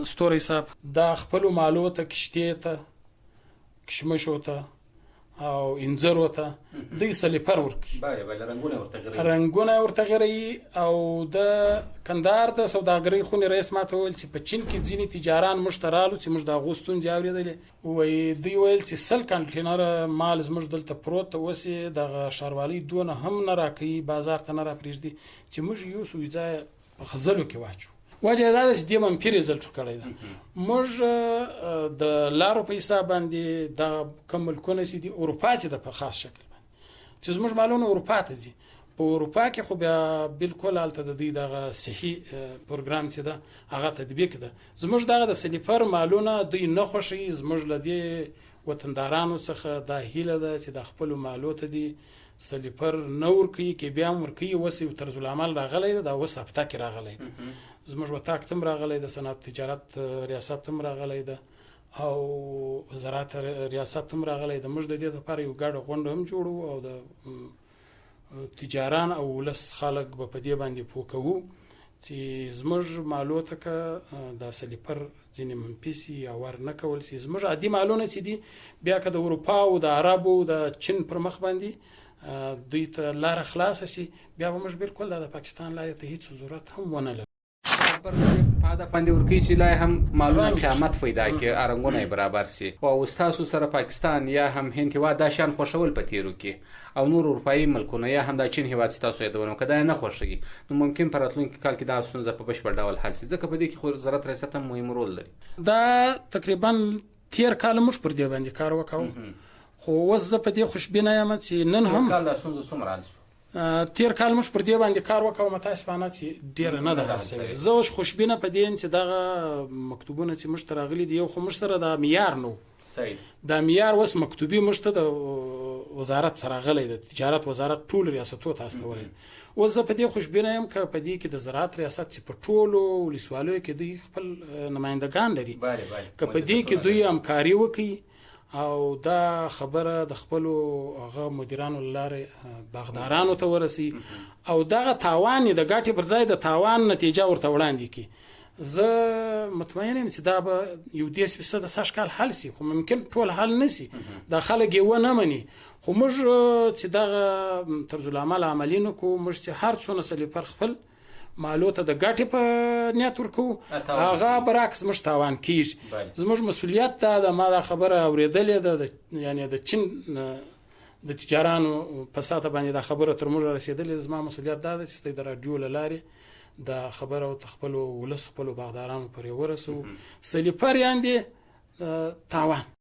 ستوری صاحب، دا خپلو مالو ته، کښتې ته، کشمشو ته او انځرو ته دوی سلیپر ورکوي. بله بله، رنګونه ورته غیروي. رنګونه ورته غیروي. او د کندهار د سوداګرۍ خونې رئیس ماته وویل چې په چین کې ځینې تجاران موږ ته رالو چې موږ د هغو ستونزې اورېدلې، وایي دوی ویل چې 100 کانټینره مال زموږ دلته پروت دی، اوس یې دغه ښاروالۍ دونه هم نه راکوي، بازار ته نه راپرېږدي چې موږ یو څو ځایه په خزلو کې واچو. وجه یې دا ده چې دې منفي ریزلټ ورکړی ده. موږ د لارو په حساب باندې دغه کوم ملکونه چې دي، اروپا چې ده په خاص شکل باندې چې زموږ مالونه اروپا ته ځي، په اروپا کې خو بیا بالکل هلته د دوی دغه صحي پروګرام چې ده هغه تطبیق ده. زموږ دغه د سلیپر مالونه دوی نه خوښوي. زموږ له دې وطندارانو څخه دا هیله ده چې د خپلو مالو ته دي سلیپر نه ورکوي، که بیا هم ورکوي اوس یو طرزالعمل راغلی ده، دا اوس هفته کې راغلی ده، زموږ وطاق ته هم راغلی ده، صنعت تجارت ریاست ته هم راغلی ده او زراعت ریاست هم راغلی ده. موږ د دې لپاره یو ګډه غونډه هم جوړو او د تجاران او ولس خلک به په دې باندې پوه کوو چې زموږ مالو ته که دا سلیپر ځینې منفي سي یا ور نه کول سي، زموږ عادي مالونه چې دي بیا که د اروپا او د عربو د چین پر مخ باندې دوی ته لاره خلاصه سي، بیا به موږ بالکل دا د پاکستان لارې ته هیڅ ضرورت هم ونه لرو. پر په هدف باندې ورکوي چې لا هم مالونه قیامت پیدا کړي، رنګونه یې برابر سي. او ستاسو سره پاکستان یا هم هند هیواد دا شیان خوښول په تیرو کې، او نور اروپایي ملکونه یا هم دا چین هیواد چې تاسو یادونه وکړه دا یې نه خوښوي، نو ممکن په راتلونکي کال کې دا ستونزه په بشپړ ډول حل سي، ځکه په دې کې خو زراعت ریاست هم مهم رول لري. دا تقریبا تیر کال موږ پر دې باندې کار وکاو، خو اوس زه په دې خوشبینه یم چې نن هم کال دا ستونزه څومره حل شوه؟ تیر کال موږ پر دې باندې کار وکاو، متاسفانه چې ډېره نه ده حل شوې. زه اوس خوشبینه په دې یم چې دغه مکتوبونه چې موږ ته راغلي دي، یو خو موږ سره دا معیار نه و. دا معیار اوس مکتوبي موږ ته د وزارت سره راغلی دی، تجارت وزارت ټول ریاستو ته استولی دی. اوس زه په دې خوشبینه یم که په دې کې د زراعت ریاست چې په ټولو ولسوالیو کې دوی خپل نمایندګان لري، که په دې کې دوی همکاري وکړي او دا خبره د خپلو هغه مدیرانو له لارې باغدارانو ته ورسي او دغه تاوان یې د ګټې پر ځای د تاوان نتیجه ورته وړاندې کړي، زه مطمئن یم چې دا به یو دېرش فیصده سږ کال حل سي، خو ممکن ټول حل نه سي، دا خلک یې ونه مني. خو موږ چې دغه طرزالعمل عملي نه کړو، موږ چې هر څونه سلیپر خپل مالو ته د ګټې په نیت ورکوو، هغه برعکس زموږ تاوان کیږي. زموږ مسؤلیت دا ده، ما دا خبره اورېدلې ده، یعنې د چین د تجارانو په ساته باندې دا خبره تر موږ رسېدلې ده. زما مسؤلیت دا ده چې د راډیو له لارې دا خبره ورته خپلو ولس، خپلو باغدارانو پورې ورسوو. سلیپر یاندې تاوان.